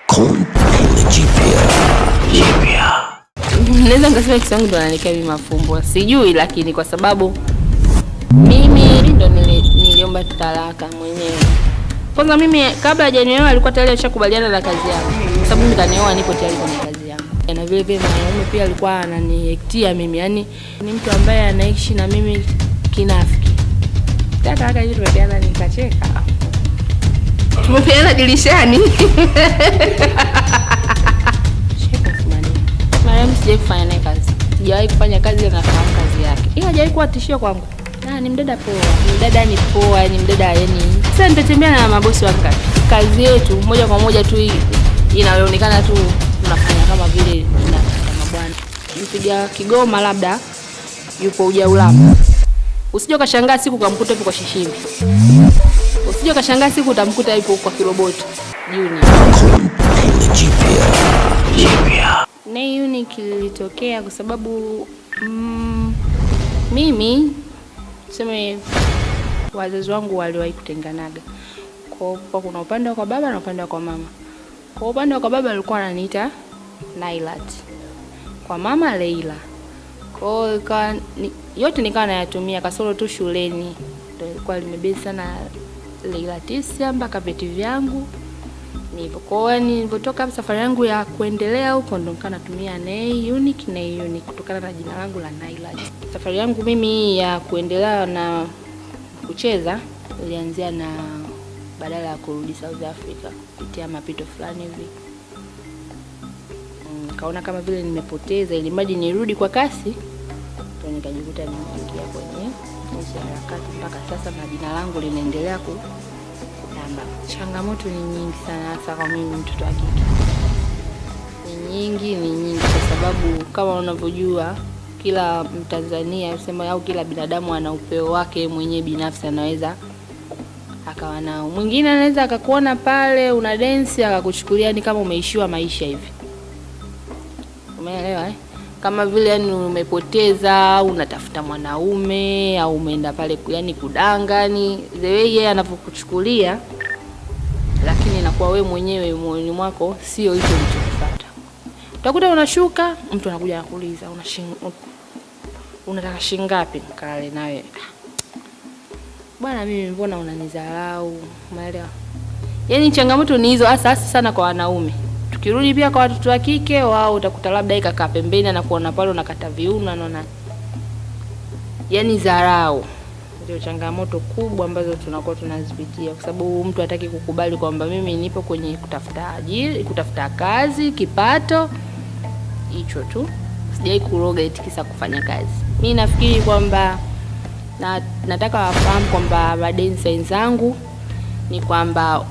Kundi jipya jipya. Naweza nikasema ex wangu ndo ananiwekea mimi mafumbo, sijui, lakini kwa sababu mimi ndo niliomba talaka mwenyewe. Kwanza mimi kabla hajanioa alikuwa tayari ashakubaliana na kazi yangu, kwa sababu mimi kanioa nipo tayari kwenye kazi yangu, na vile vile mwanaume pia alikuwa ananiektia mimi, yani ni mtu ambaye anaishi na mimi kinafiki. Talaka hiyo tumepeana, nikacheka, tumepeana dirishani. Marehemu sijawahi kufanya naye kazi, sijawahi kufanya kazi, ila nafahamu kazi yake, ila hajawahi kuwa tishio kwangu. Na ni mdada poa, mdada ni poa, ni mdada yani. Sasa nitatembea na mabosi wangapi? Kazi yetu moja kwa moja tu inaonekana tu tunafanya kama vile tunatafuta mabwana. Mpiga kigoma labda yupo Ujaulama, usije ukashangaa siku ukamkuta yupo kwa Shishimbi, usije ukashangaa siku utamkuta yupo kwa Kiroboto Junior. Kundi jipya jipya. Nay Unique lilitokea kwa sababu mimi tuseme wazazi wangu waliwahi kutenganaga. Kwa kuna upande wa kwa baba na upande wa kwa mama. Kwa upande wa kwa baba alikuwa ananiita Nailat, kwa mama Leila. Kwa hiyo ikawa yote nikawa nayatumia kasoro tu shuleni ndio ilikuwa limebase sana Leila Tisia mpaka vyeti vyangu ni hivyo. Kwa hiyo nilipotoka safari yangu ya kuendelea huko ndo nikawa natumia Nay Unique, Nay Unique kutokana na jina langu la Nailat. Safari yangu mimi ya kuendelea na kucheza ilianzia na badala ya kurudi South Africa kupitia mapito fulani hivi. Nikaona kama vile nimepoteza, ili mradi nirudi kwa kasi, ndo nikajikuta nimeingia kwenye hizo harakati mpaka sasa, na jina langu linaendelea kutamba. Changamoto ni nyingi sana, hasa kwa mimi mtoto wa kike. Ni nyingi, ni nyingi kwa sababu kama unavyojua kila Mtanzania sema au kila binadamu ana upeo wake mwenyewe binafsi, anaweza akawa nao. Mwingine anaweza akakuona pale una dance akakuchukulia ni kama umeishiwa maisha hivi, umeelewa eh? Kama vile yani umepoteza, unatafuta mwanaume au umeenda pale yani kudanga, yani the way yeye anavyokuchukulia, lakini inakuwa wewe mwenyewe moyoni mwako sio hicho ulichokifuata. Utakuta unashuka, mtu anakuja anakuuliza unataka shilingi ngapi? Kale nawe bwana, mimi mbona unanidharau? Umeelewa? Yaani changamoto ni hizo hasa hasa sana kwa wanaume. Tukirudi pia kwa watoto wa kike, wao utakuta labda yeye kakaa pembeni anakuona pale unakata viuno, anaona yani dharau. Ndio changamoto kubwa ambazo tunakuwa tunazipitia, kwa sababu mtu hataki kukubali kwamba mimi nipo kwenye kutafuta ajira, kutafuta kazi, kipato hicho tu. Sijai kuroga eti kisa kufanya kazi. Mimi nafikiri kwamba nataka wafahamu kwamba madensa wenzangu ni kwamba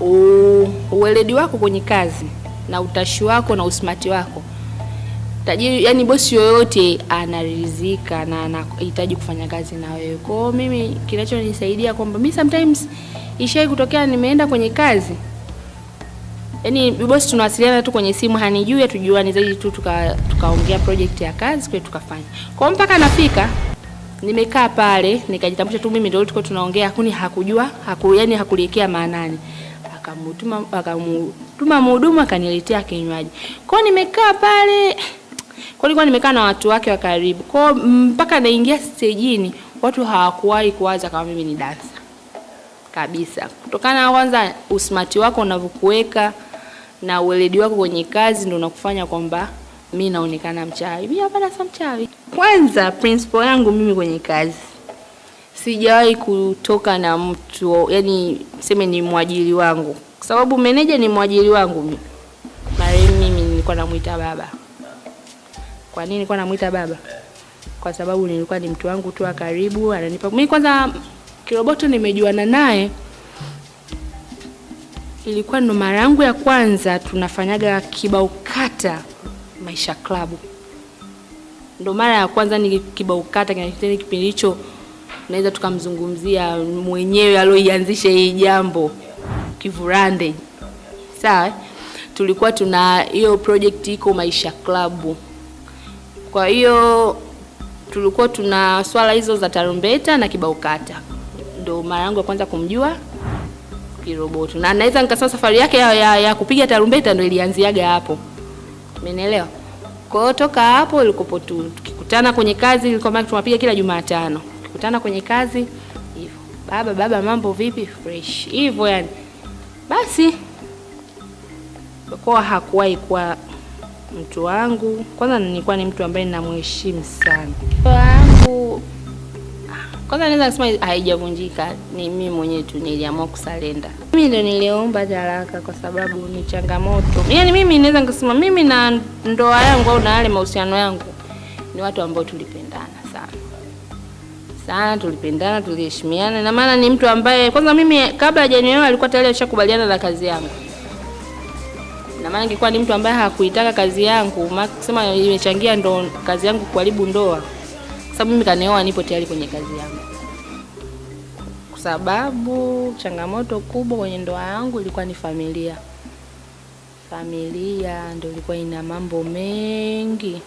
uweledi wako kwenye kazi na utashi wako na usmati wako, tajiri yani bosi yoyote anaridhika na anahitaji kufanya kazi na wewe. Kwa hiyo mimi kinachonisaidia kwamba mimi sometimes ishai kutokea nimeenda kwenye kazi, yani bosi tunawasiliana tu kwenye simu, hanijui, hatujuani zaidi tu, tukaongea project ya kazi kwa tukafanya. Kwa hiyo mpaka nafika nimekaa pale nikajitambulisha tu mimi ndio tulikuwa tunaongea, hakuni hakujua, yani hakuliwekea maanani. Akamtuma mhudumu akaniletea kinywaji. Kwa hiyo nimekaa pale, kwa nilikuwa nimekaa na watu wake wa karibu. Kwa hiyo mpaka naingia stejini watu hawakuwahi kuwaza kama mimi ni dansa kabisa. Kutokana na kwanza usmati wako unavyokuweka na ueledi wako kwenye kazi ndio unakufanya kwamba mimi naonekana mchawi. Mimi hapana, si mchawi. Kwanza principle yangu mimi kwenye kazi, sijawahi kutoka na mtu, yani seme ni mwajiri wangu, kwa sababu meneja ni mwajiri wangu mimi. Marehemu mimi nilikuwa namuita baba. Kwa nini nilikuwa namuita baba? Kwa sababu nilikuwa ni mtu wangu tu wa karibu, ananipa mimi. Kwanza Kiroboto nimejuana naye ilikuwa ndo mara yangu ya kwanza tunafanyaga kibao kata Maisha Club. Ndo mara ya kwanza ni kibao kata kinachoteni kipindi hicho, naweza tukamzungumzia mwenyewe alioianzisha hii jambo Kivurande. Sawa, tulikuwa tuna hiyo project iko Maisha Club. Kwa hiyo tulikuwa tuna swala hizo za tarumbeta na kibao kata. Ndo mara yangu ya kwanza kumjua Kiroboto. Na naweza nikasema safari yake ya kupiga tarumbeta ndio ilianziaga hapo. Umenielewa? Kwa hiyo toka hapo ilikopo tu tukikutana kwenye kazi, ilikuwa maana tunapiga kila Jumatano. Tukikutana kwenye kazi hivyo. Baba baba, mambo vipi? Fresh. Hivyo yani. Basi kwa hakuwahi kuwa mtu wangu. Kwanza nilikuwa ni mtu ambaye ninamheshimu sana. Wangu kwanza naweza kusema haijavunjika, ni mimi mwenyewe tu niliamua kusalenda. Mimi ndio niliomba talaka kwa sababu ni changamoto. Yaani mimi naweza nikasema mimi na ndoa yangu au na yale mahusiano yangu ni watu ambao tulipendana sana. Sana tulipendana, tuliheshimiana. Na maana ni mtu ambaye kwanza mimi kabla hajanioa alikuwa tayari ashakubaliana na kazi yangu. Na maana ingekuwa ni mtu ambaye hakuitaka kazi yangu, maana kusema imechangia ndo kazi yangu kuharibu ndoa. Kwa sababu mimi kanioa nipo tayari kwenye kazi yangu. Kwa sababu changamoto kubwa kwenye ndoa yangu ilikuwa ni familia. Familia ndio ilikuwa ina mambo mengi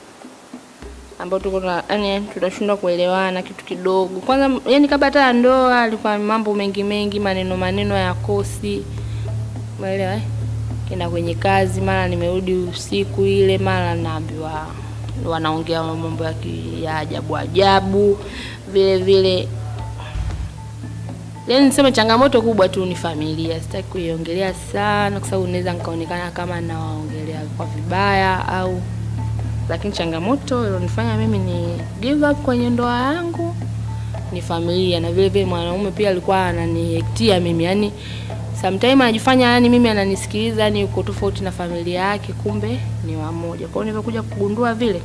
ambayo tuko na yani tunashindwa kuelewana kitu kidogo. Kwanza yani kabla hata ndoa ilikuwa mambo mengi mengi, maneno maneno ya kosi. Umeelewa eh? Kenda kwenye kazi, mara nimerudi usiku ile, mara naambiwa wanaongea mambo ya ajabu ajabu. Vile vile yaani niseme changamoto kubwa tu ni familia. Sitaki kuiongelea sana kwa sababu naweza nikaonekana kama nawaongelea kwa vibaya au, lakini changamoto ilionifanya mimi ni give up kwenye ndoa yangu ni familia. Na vile vile mwanaume pia alikuwa ananiektia mimi, yani sometimes anajifanya yani mimi ananisikiliza, yani yuko tofauti na familia yake, kumbe ni wamoja. Kwa hiyo nilipokuja kugundua vile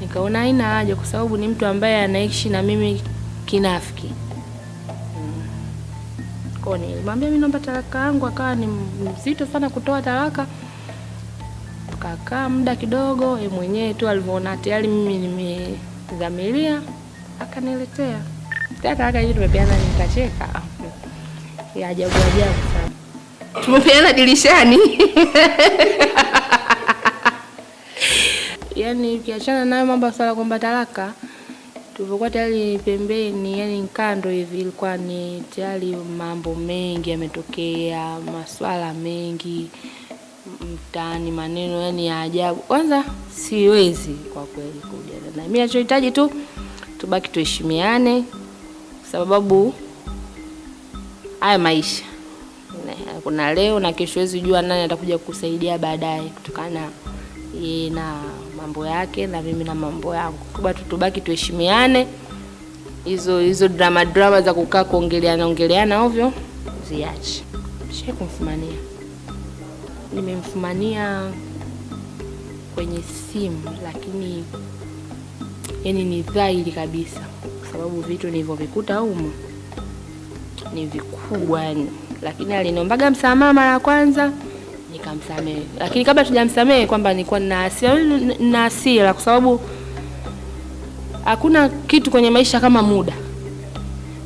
nikaona haina haja, kwa sababu ni mtu ambaye anaishi na mimi kinafiki. Kwa hiyo nilimwambia mimi naomba talaka yangu, akawa ni mzito sana kutoa talaka. Tukakaa muda kidogo, yeye mwenyewe tu alivyoona tayari mimi nimedhamiria akaniletea talaka hiyo, tumepeana, nikacheka. Ya ajabu ajabu sana. Tumepeana dirishani. Yaani ukiachana nayo mambo ya swala kwamba talaka, tulivyokuwa tayari pembeni, yani kando hivi, ilikuwa ni tayari mambo mengi yametokea, maswala mengi mtaani, maneno yani ya ajabu. Kwanza siwezi kwa kweli kujadiliana. Mimi ninachohitaji tu tubaki tuheshimiane, sababu haya maisha kuna leo na kesho, huwezi jua nani atakuja kukusaidia baadaye, kutokana yeye na mambo yake na mimi na mambo yangu. Kubwa tu tubaki tuheshimiane. Hizo drama drama za kukaa kuongeleana ongeleana ovyo ziache. Sio kumfumania. Nimemfumania kwenye simu, lakini yani ni dhahiri kabisa, kwa sababu vitu nilivyovikuta humo ni vikubwa yani. Lakini aliniombaga msamaha mara ya kwanza nikamsamehe. Lakini kabla tujamsamehe kwamba nilikuwa nina hasira, nina hasira kwa sababu hakuna kitu kwenye maisha kama muda.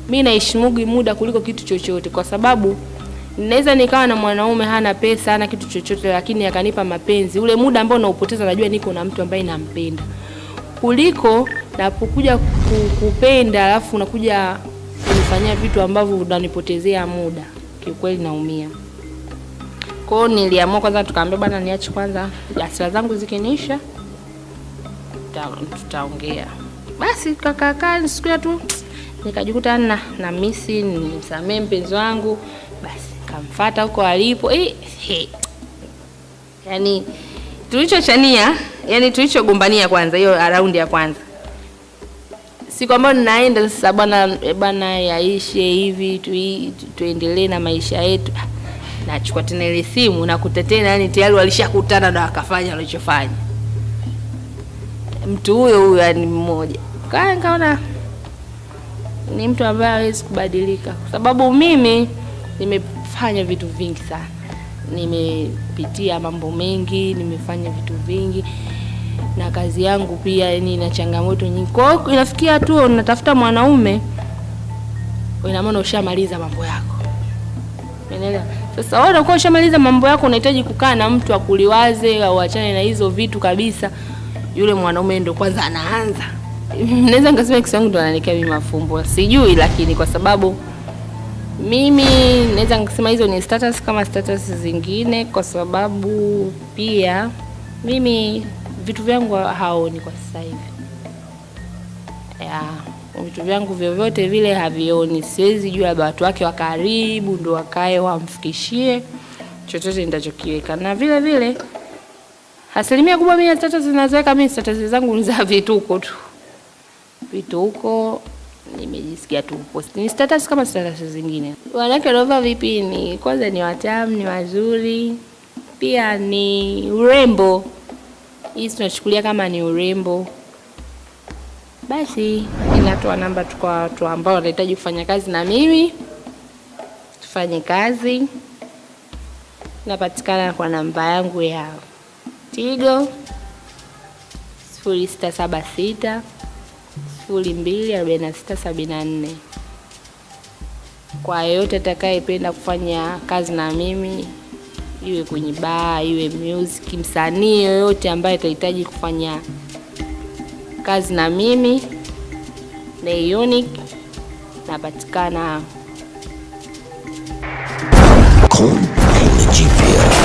Mimi naheshimugi muda kuliko kitu chochote, kwa sababu naweza nikawa na mwanaume hana pesa, hana kitu chochote, lakini akanipa mapenzi. Ule muda ambao naupoteza najua niko na mtu ambaye nampenda, kuliko napokuja kupenda alafu unakuja kunifanyia vitu ambavyo unanipotezea muda. Kiukweli naumia. Kwa hiyo niliamua kwanza, tukaambia bwana niache kwanza hasira zangu zikinisha tutaongea. Basi kaka siku ya tu nikajikuta na misi nimsamee mpenzi wangu. Basi nikamfuata huko alipo. Yaani tulichochania, yani tulichogombania kwanza hiyo round ya kwanza. Siku ambayo ninaenda sasa, bwana bwana yaishe hivi, tuendelee na maisha yetu. Nachukua tena ile simu nakuta tena yani tayari walishakutana na wakafanya walichofanya. Mtu huyo huyo yani mmoja. Kwa nikaona ni mtu ambaye hawezi kubadilika, kwa sababu mimi nimefanya vitu vingi sana. Nimepitia mambo mengi, nimefanya vitu vingi, na kazi yangu pia yani ina changamoto nyingi. Kwa hiyo inafikia tu unatafuta mwanaume, ina maana ushamaliza mambo yako. Unaelewa? Sasa wewe unakuwa ushamaliza mambo yako, unahitaji kukaa na mtu akuliwaze au achane na hizo vitu kabisa. Yule mwanaume ndio kwanza anaanza. Naweza nikasema ex wangu ndo ananiwekea mimi mafumbo. Sijui, lakini kwa sababu Mimi naweza nikasema hizo ni status kama status zingine, kwa sababu pia mimi vitu vyangu haoni kwa sasa hivi. Ya, vitu vyangu vyovyote vile havioni. Siwezi jua labda watu wake wa karibu ndo wakae wamfikishie chochote nitachokiweka. Na vile vile asilimia kubwa mimi status zinazoweka mimi, status zangu ni za vituko tu. Vituko nimejisikia tu post. Ni status kama status zingine. Wanawake waliovaa vipini kwanza ni watamu, ni wazuri, pia ni urembo. Hii tunachukulia kama ni urembo. Basi ninatoa namba tu kwa watu ambao wanahitaji kufanya kazi na mimi, tufanye kazi. Napatikana kwa namba yangu ya Tigo 0676 02 46 74. Kwa yeyote atakayependa kufanya kazi na mimi, iwe kwenye baa, iwe music, msanii yoyote ambaye atahitaji kufanya kazi na mimi Nay Unique, napatikana Kundi Jipya.